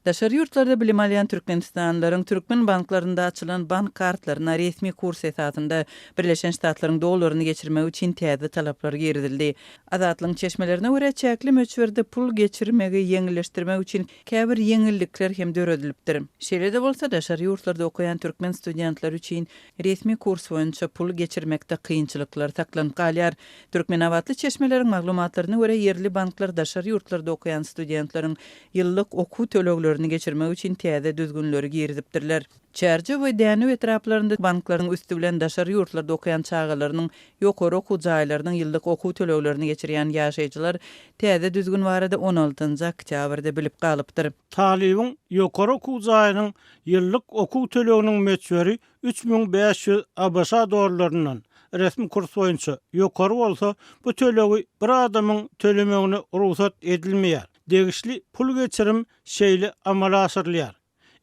Daşary ýurtlarda bilim alýan türkmenistanlylaryň türkmen banklarynda açylan bank kartlaryna resmi kurs esasynda Birleşen Ştatlaryň dollaryny geçirmek üçin täze talaplar girizildi. Azatlygyň çeşmelerine görä, çäkli möçberde pul geçirmegi ýeňilleşdirmek üçin käbir ýeňillikler hem döredilipdir. Şeýle-de bolsa, daşary ýurtlarda okaýan türkmen studentleri üçin resmi kurs boýunça pul geçirmekde kynçylyklar saklanyp galýar. Türkmenabatly çeşmeleriň maglumatlaryna görä, ýerli banklar daşary ýurtlarda okaýan studentleriň ýyllyk okuw töleglerini geçirmek üçin täze düzgünleri girizipdirler. Çärjew we Dänew etraplarynda banklaryň üsti bilen daşary ýurtlarda okaýan çagalarynyň ýokary okuw jaýlarynyň ýyllyk okuw töleglerini geçirýän ýaşaýjylar täze düzgün barada on altynjy oktýabrda bilip galypdyr. Talybyň ýokary okuw jaýynyň ýyllyk okuw töleginiň möçberi 3500 ABŞ dollaryndan, resmi kurs boýunça, ýokary bolsa, bu tölegi bir adamyň tölemegine rugsat edilmeýär. Degişli pul geçirim şeýle amala aşyrylýar.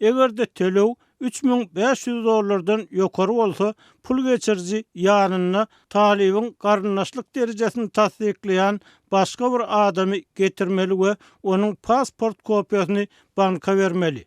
Eger-de töleg 3500 dollardan ýokary bolsa, pul geçiriji ýanynda talybyň garyndaşlyk derejesini tassyklaýan başga bir adamy getirmeli we onuň pasport kopiýasyny banka bermeli.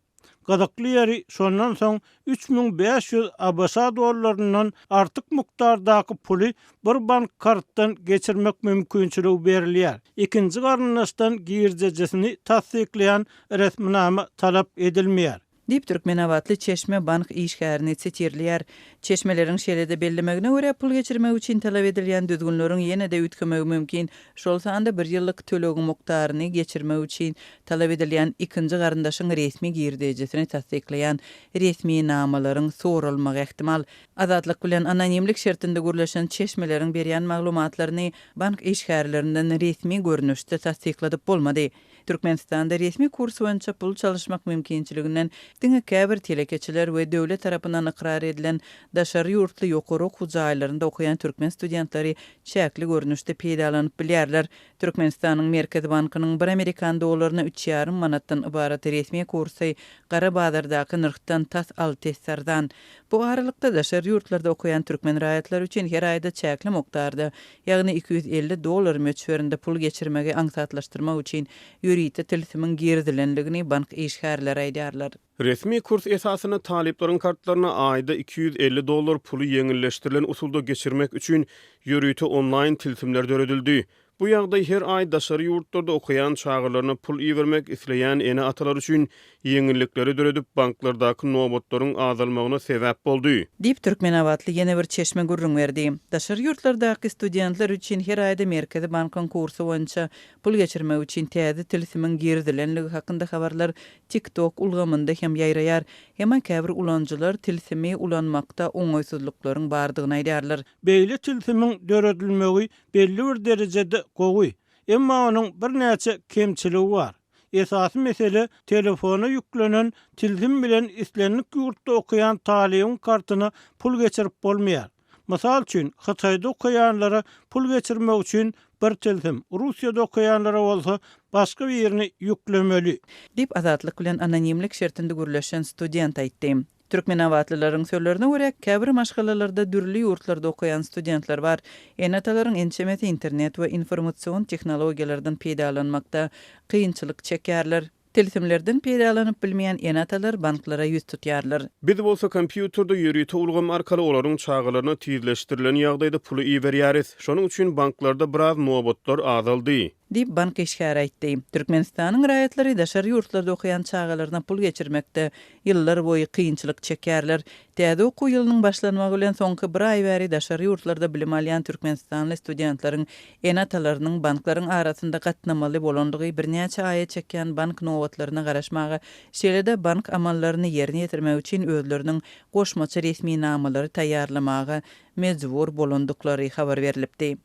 Gyzykly ýeri, şondan soň 3500 ABŞ dollaryndan artyk mukdardaky puly bir bank kartdan geçirmek mümkinçiligi berilýär. Ikinji garyndaşdan girdejisini tassyklaýan resminama talap edilmeýär. Diýip, türkmenabatly çeşme bank işgärini sitirleýär. Çeşmeleriň şeýle-de bellemegine görä, pul geçirmek üçin talap edilýän düzgünleriň ýene-de üýtgemegi mümkin, şol sanda bir ýyllyk tölegiň mukdaryny geçirmek üçin talap edilýän ikinji garyndaşyň resmi girdejisini tassyklaýan resminamalaryň soralmagy ähtimal. Azatlyk bilen anonimlik şertinde gürleşen çeşmeleriň berýän maglumatlaryny bank işgärlerinden resmi görnüşde tassykladyp bolmady. Türkmenistanda resmi kurs boýunça pul çalyşmak mümkinçiliginden diňe käbir telekeçiler we döwlet tarapyndan ykrar edilen daşary ýurtly ýokary okuw jaýlarynda okaýan türkmen studentleri çäkli görnüşde peýdalanyp bilýärler. Türkmenistanyň Merkezi bankynyň bir amerikan dollaryna üç ýarym manatdan ybarat resmi kursy gara bazardaky nyrhdan tas alty esse arzan. Bu aralykda, daşary ýurtlarda okaýan türkmen raýatlary üçin her aýda çäkli mukdarda, ýagny 250 dollar möçberinde pul geçirmegi aňsatlaşdyrmak üçin ýörite tilsimiň girizilendigini bank işgärleri aýdýarlar. Resmi kurs esasynda talyplaryň kartlaryna aýda 250 dollar puly ýeňilleşdirilen usulda geçirmek üçin ýörite onlaýn tilsimler döredildi. Bu ýagdaý her aý daşary ýurtlarda okaýan çagalaryna pul ibermek isleýän ene-atalar üçin ýeňillikleri döredip, banklardaky nobatlaryň azalmagyna sebäp boldy. Diýip, türkmenabatly ýene bir çeşme gürrüň berdi. Daşary ýurtlardaky studentler üçin her aýda Merkezi bankyň kursy boýunça pul geçirmek üçin täze tilsimiň girizilenligi hakynda habarlar TikTok ulgamynda hem ýaýraýar. Emma käbir ulanyjylar tilsimi ulanmakda oňaýsyzlyklaryň bardygyny aýdýarlar. Beýle tilsimiň döredilmegi Belli bir derejede gowy, emma onuň birnäçe kemçiligi bar. Esasy mesele telefona ýüklenen tilsim bilen islendik ýurtda okaýan talybyň kartyna pul geçirip bolmaýar. Mysal üçin, Hytaýda okaýanlara pul geçirmek üçin bir tilsim, Russiýada okaýanlara bolsa başga birini ýüklemeli. Diýip, Azatlyk bilen anonimlik şertinde gürleşen student aýtdy. Türkmenabatlylaryň sözlerine görä, käbir maşgalalarda dürli ýurtlarda okaýan studentler bar. Ene-atalaryň ençemesi internet we informasion tehnologiýalardan peýdalanmakda kynçylyk çekýärler. Tilsimlerden peýdalanyp bilmeýän ene-atalar banklara ýüz tutýarlar. Biz bolsa kompýuterde ýörite ulgam arkaly olaryň çagalaryna tizleşdirilen ýagdaýda puly iberýäris. Şonuň üçin banklarda biraz nobatlar azaldy. Diýip, bank işgäri aýtdy. Türkmenistanyň raýatlary daşary ýurtlarda okaýan çagalaryna pul geçirmekde ýyllar boýy kynçylyk çekýärler. Täze okuw ýylynyň başlanmagy bilen soňky bir aý bäri daşary ýurtlarda bilim alýan türkmenistanly studentleriň ene-atalarynyň banklaryň arasynda gatnamaly bolandygy, birnäçe aýa çekýän bank nobatlaryna garaşmaga, şeýle-de bank amallaryny ýerine ýetirmek üçin özleriniň goşmaça resminamalary taýýarlamaga mejbur bolandyklary habar berlipdi.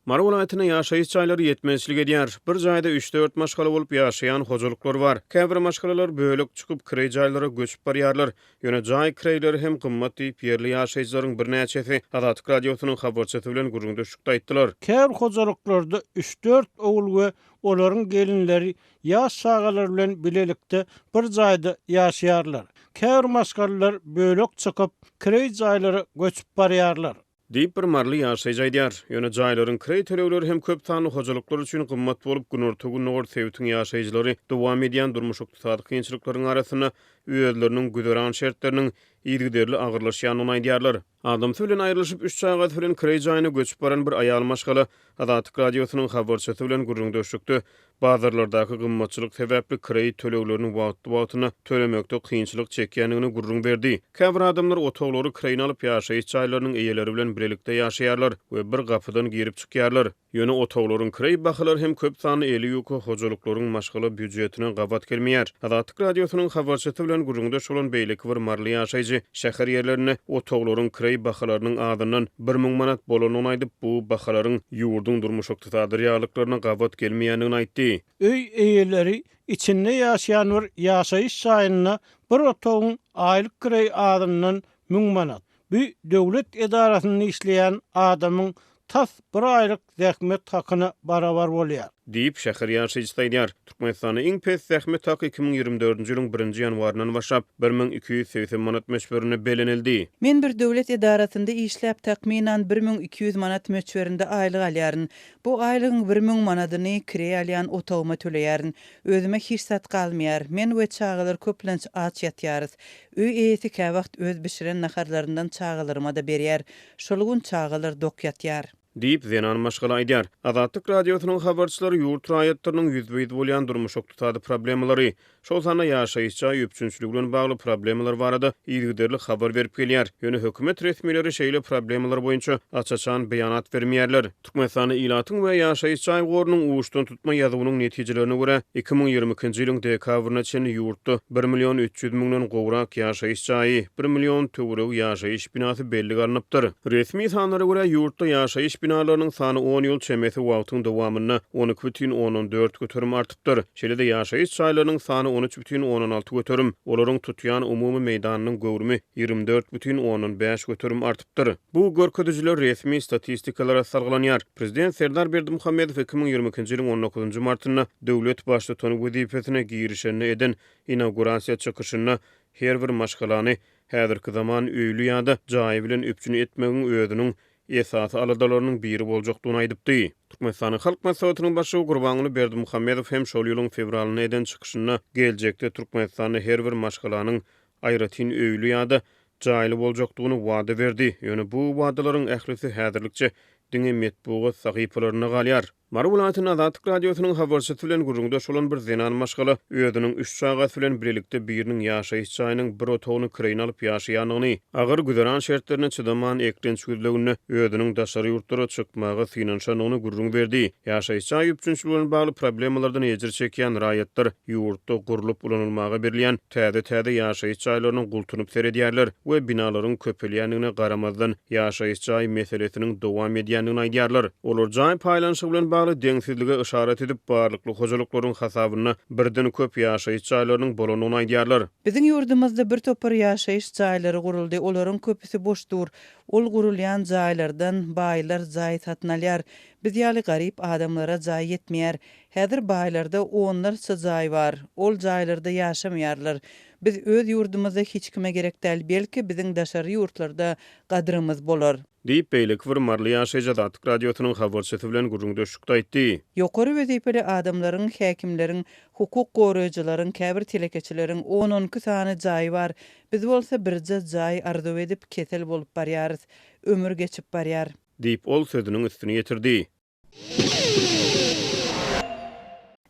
Mary welaýatynda ýaşaýyş jaýlary ýetmezçilik edýär. Bir jaýda üç-dört maşgala bolup ýaşaýan hojalyklar bar. Käbir maşgalalar bölek çykyp, kireý jaýlara göçüp barýarlar. Ýöne jaý kireýleri hem gymmat diýip, ýerli ýaşaýjylaryň birnäçesi Azatlyk Radiosynyň habarçysy bilen gürrüňdeşlikde aýtdylar. Käbir hojalyklarda üç-dört ogul we olaryň gelinleri ýaş çagalar bilen bilelikde bir jaýda ýaşaýarlar. Käbir maşgalalar bölek çykyp, kireý jaýlara göçüp barýarlar. Diýip, bir maryly ýaşaýjy aýdýar. Ýöne jaýlaryň kireý tölegleri hem köp sanly hojalyklar üçin gymmat bolup, günorta-gündogar sebitiň ýaşaýjylary dowam edýän durmuş-ykdysady kynçylyklaryň arasynda özleriniň güzeran şertleriniň yzygiderli agyrlaşýandygyny aýdýarlar. Adamsy bilen aýrylyşyp, üç çagasy bilen kireý jaýyna göçüp baran bir aýal maşgala Azatlyk Radiosynyň habarçysy bilen gürrüňdeşlikde bazarlardaky gymmatçylyk sebäpli kireý töleglerini wagtly-wagtynda tölemekde kynçylyk çekýändigini gürrüň berdi. Käbir adamlar otaglary kireýine alyp, ýaşaýyş jaýlarynyň eýeleri bilen bilelikde ýaşaýarlar we bir gapydan girip çykýarlar. Ýöne otaglaryň kireý bahalary hem köp sanly eli ýuka hojalyklaryň maşgala býujetine gabat gelmeýär. Azatlyk Radiosynyň habarçysy bilen gürrüňdeş bolan beýleki bir maryly ýaşaýjy şäher ýerlerinde otaglaryň kireý bahalarynyň azyndan 1000 manat bolandygyny aýdyp, bu bahalaryň ýurduň durmuş-ykdysady reallyklaryna gabat gelmeýändigini aýtdy. Öý eýeleri içinde ýaşaýan bir ýaşaýyş jaýynda bir otagyň aýlyk kireýi azyndan müň manat. Bu döwlet edarasynda işleýän adamyň tas bir aýlyk zähmet hakyna barabar bolýar. Diýip, şäher ýaşaýjysy aýdýar. Türkmenistanda iň pes zähmet haky 2024-nji ýylyň birinji ýanwaryndan başlap, 1280 manat möçberinde bellenildi. Men bir döwlet edarasynda işläp, takmynan 1200 manat möçberinde aýlyk alýaryn. Bu aýlygyň 1000 manadyny kireý alýan otagyma töleýärin. Özüme hiç zat galmaýar. Men we çagalar köplenç aç ýatýarys. Öý eýesi käwagt öz bişiren naharlaryndan çagalaryma-da berýär. Şol gün çagalar dok ýatýar. Diýip, zenan maşgala aýdýar. Azatlyk Radiosynyň habarçylary ýurt raýatlarynyň ýüzbe-ýüz bolýan durmuş-ykdysady problemalary, şol sanda ýaşaýyş jaý üpjünçiligi bilen bagly problemalar barada yzygiderli habar berip gelýär. Ýöne hökümet resmileri şeýle problemalar boýunça aç-açan beýanat bermeýärler. Türkmenistanda ilatyň we ýaşaýyş jaý gorunyň uçdantutma ýazuwynyň netijelerine görä, 2022-nji ýylyň dekabryna çenli ýurtda bir million 300 müňden gowrak ýaşaýyş jaýy, bir million töweregi ýaşaýyş binasy bellige alnypdyr. Resmi sanlara görä, ýurtda ýaşaýyş binalarynyň sany on ýyl çemesi wagtyň dowamynda 12,4% artypdyr. Şeýle-de ýaşaýyş jaýlarynyň sany 13,6%, olaryň tutýan umumy meýdanynyň göwrümi 24,5% artypdyr. Bu görkezijiler resmi statistikalara salgylanýar. Prezident Serdar Berdimuhamedow 2022-nji ýylyň on dokuzynjy martynda döwlet Baştutany wezipesine girişende eden inaugurasiýa çykyşynda her bir maşgalany häzirki zaman öýli ýa-da jaýy bilen üpjün etmegiň özüniň esasy aladalarynyň biri boljakdygyny aýdypdy. Türkmenistanyň Halk Maslahatynyň Başlygy Gurbanguly Berdimuhamedow hem şol ýylyň fewralynda eden çykyşynda geljekde Türkmenistanda her bir maşgalanyň aýratyn öýli ýa-da jaýly boljakdygyny wada berdi. Ýöne bu wadalaryň ählisi häzirlikçe diňe metbugat sahypalarynda galýar. Mary welaýatynda Azatlyk Radiosynyň habarçysy bilen gürrüňdeş bolan bir zenan maşgala özüniň üç çagasy bilen bilelikde biriniň ýaşaýyş jaýynyň bir otagyny kireýine alyp ýaşaýandygyny, agyr güzeran şertlerine çydaman eklenç gözleginde özüniň daşary ýurtlara çykmaga synanyşandygyny gürrüň berdi. Ýaşaýyş jaý üpjünçiligi bilen bagly problemalardan ejir çekýän raýatlar ýurtda gurlup ulanylmaga berilýän täze-täze ýaşaýyş jaýlaryna gultunyp seredýärler we binalaryň köpelýändigine garamazdan, ýaşaýyş jaý meselesiniň dowam edýändigini aýdýarlar. Olar jaý paýlanyşygy bilen bagly deňsizlige yşarat edip, barlykly hojalyklaryň hasabynda birden köp ýaşaýyş jaýlarynyň bolandygyny aýdýarlar. Biziň ýurdumyzda bir topar ýaşaýyş jaýlary guruldy, olaryň köpüsi boş dur. Ol gurulýan jaýlardan baýlar jaý satyn alýar. Biz ýaly garyp adamlara jaý ýetmeýär. Häzir baýlarda onlarça jaý bar. Ol jaýlarda ýaşamaýarlar. Biz öz ýurdumyzda hiç kime gerek däl, belki biziň daşary ýurtlarda gadrymyz bolar. Diýip, beýleki bir maryly ýaşaýjy Azatlyk Radiosynyň habarçysy bilen gürrüňdeşlikde aýtdy. Ýokary wezipeli adamlaryň, häkimleriň, hukuk goraýjylaryň, käbir telekeçileriň on-onki sany jaýy bar. Biz bolsa birje jaý arzuw edip, kesel bolup barýarys. Ömür geçip barýar. Diýip, ol sözüniň üstüni ýetirdi.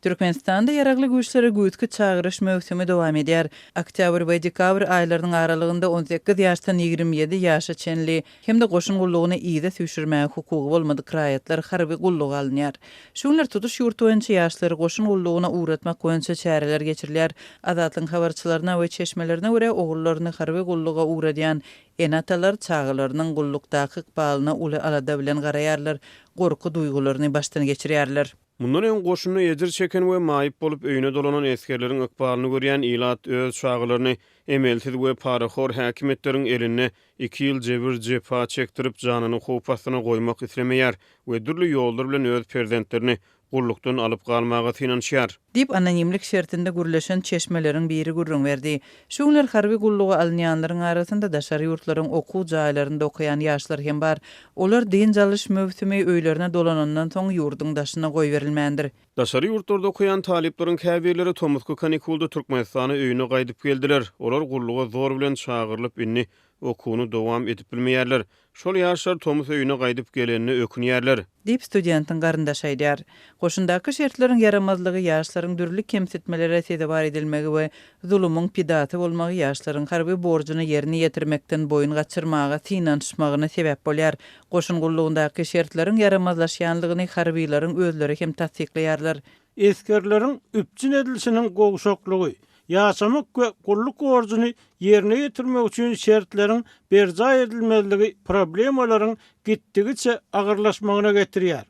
Türkmenistanda Ýaragly Güýçlere güýzki çagyryş möwsümi dowam edýär. Oktýabr we dekabr aýlarynyň aralygynda 18 ýaşdan 27 ýaşa çenli hem-de goşun gullugyny yza süýşürmäge hukugy bolmadyk raýatlar harby gulluga alynýar. Şu günler tutuş ýurt boýunça ýaşlary goşun gullugyna ugratmak boýunça çäreler geçirilýär. Azatlygyň habarçylaryna we çeşmelerine görä, ogullaryny harby gulluga ugradýan Ene-atalar çagalarynyň gullukdaky ykbalyna uly alada bilen garaýarlar, gorky duýgularyny başdan geçirýärler. Mundan öň goşunda ejir çeken we maýyp bolup öýüne dolanan esgerleriň ykbalyny görýän ilat öz çagalaryny emelsiz we parahor häkimiýetleriň elinde iki ýyl jebir-jepa çekdirip janyny howp astyna goýmak islemeýär we dürli ýollar bilen öz perzentlerini. gullukdan alyp galmaga synanyşýar. Diýip, anonimlik şertinde gürleşen çeşmeleriň biri gürrüň berdi. Şu günler harby gulluga alynýanlaryň arasynda daşary ýurtlaryň okuw jaýlarynda okaýan ýaşlar hem bar. Olar dynç alyş möwsümi öýlerine dolanandan soň ýurduň daşyna goýberilmändir. Daşary ýurtlarda okaýan talyplaryň käbirleri tomusky kanikulda Türkmenistana öýüne gaýdyp geldiler. Olar gulluga zor bilen çagyrylyp indi okuwyny dowam edip bilmeýärler. Şol ýaşlar tomus öýüne gaýdyp gelenine ökünýärler. Diýip, studentiň garyndaşy aýdýar. Goşundaky şertleriň ýaramazlygy, ýaşlaryň dürli kemsitmelere sezewar edilmegi we zulumyň pidasy bolmagy ýaşlaryň harby borjuny ýerine ýetirmekden boýun gaçyrmaga synanyşmagyna sebäp bolýar. Goşun gullugyndaky şertleriň ýaramazlaşýanlygyny harbylaryň özleri hem tassyklaýarlar. Esgerleriň üpjün edilişiniň gowşaklygy, Ýaşamak we gulluk borjuny ýerine ýetirmek üçin şertleriň berjaý edilmezligi problemalaryň gitdigiçe agyrlaşmagyna getirýär.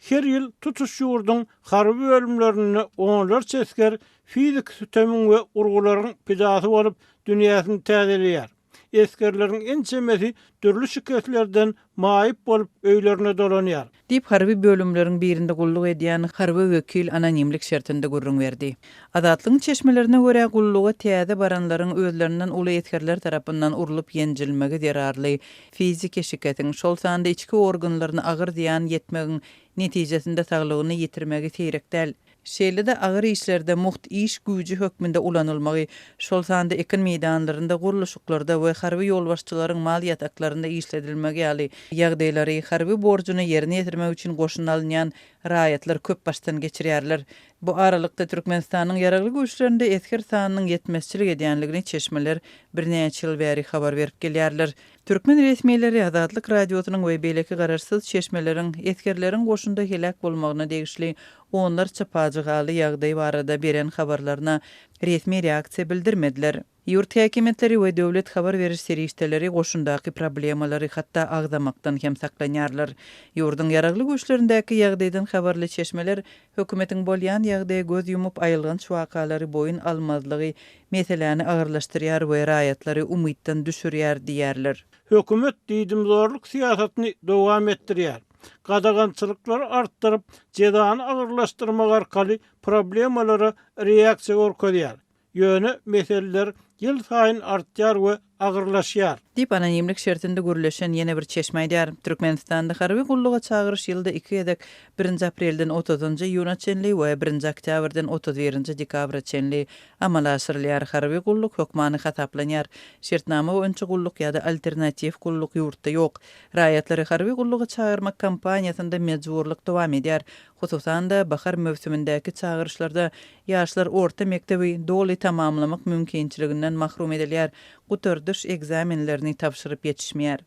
Her ýyl tutuş ýurduň harby bölümlerinde onlarça esger fiziki sütemiň we urgularyň pidasy bolup dünýäsini täzeleýär. Esgerleriň ençemesi dürli şikeslerden maýyp bolup öýlerine dolanýar. Diýip, harby bölümleriň birinde gulluk edýän harby wekil anonimlik şertinde gürrüň berdi. Azatlygyň çeşmelerine görä, gulluga täze baranlaryň özlerinden uly esgerler tarapyndan urlup-ýenjilmegi zerarly fiziki şikesiň, şol sanda içki organlaryna agyr zyýan ýetmegiň netijesinde saglygyny ýitirmegi seýrek däl. Şeýle-de agyr işlerde mugt iş güýji hökmünde ulanylmagy, şol sanda ekin meýdanlarynda, gurluşyklarda we harby ýolbaşçylaryň mal ýataklarynda işledilmegi ýaly ýagdaýlary harby borjuny ýerine ýetirmek üçin goşuna alynýan raýatlar köp başdan geçirýärler. Bu aralykda, Türkmenistanyň Ýaragly Güýçlerinde esger sanynyň ýetmezçilik edýänligini çeşmeler birnäçe ýyl bäri habar berip gelýärler. Türkmen resmileri Azatlyk Radiosynyň we beýleki garaşsyz çeşmeleriň esgerleriň goşunda heläk bolmagyna degişli onlarça pajygaly ýagdaý barada beren habarlaryna resmi reaksiýa bildirmediler. Ýurt häkimiýetleri we döwlet habar beriş serişdeleri goşundaky problemalary hatda agzamakdan hem saklanýarlar. Ýurduň Ýaragly Güýçlerindäki ýagdaýdan habarly çeşmeler hökümetiň bolýan ýagdaýa göz ýumup aýylganç wakalary boýun almazlygy meseläni agyrlaşdyrýar we raýatlary umytdan düşürýär diýýärler. Hökümet diýdimzorluk syýasatyny dowam etdirýär. Gadagançylyklary artdyryp, jezany agyrlaşdyrmak arkaly problemalara reaksiýa görkezýär. Ýöne meseleler ýylsaýyn artýar we agyrlaşýar. Diýip, anonimlik şertinde gürleşen ýene bir çeşme aýdýar. Türkmenistanda harby gulluga çagyryş ýylda iki gezek, birinji aprelden otuzynjy iýuna çenli we birinji oktýabrdan 31 nji dekabra çenli amala aşyrylýar. Harby gulluk hökmany hasaplanýar. Şertnama boýunça gulluk ýa-da alternatiw gulluk ýurtda ýok. Raýatlary harby gulluga çagyrmak kampaniýasynda mejburlyk dowam edýär. Hususan-da, bahar möwsümindäki çagyryşlarda ýaşlar orta mekdebi doly tamamlamak mümkinçiliginden mahrum edilýär, gutardyş ekzamenlerini tabşyryp ýetişmeýär.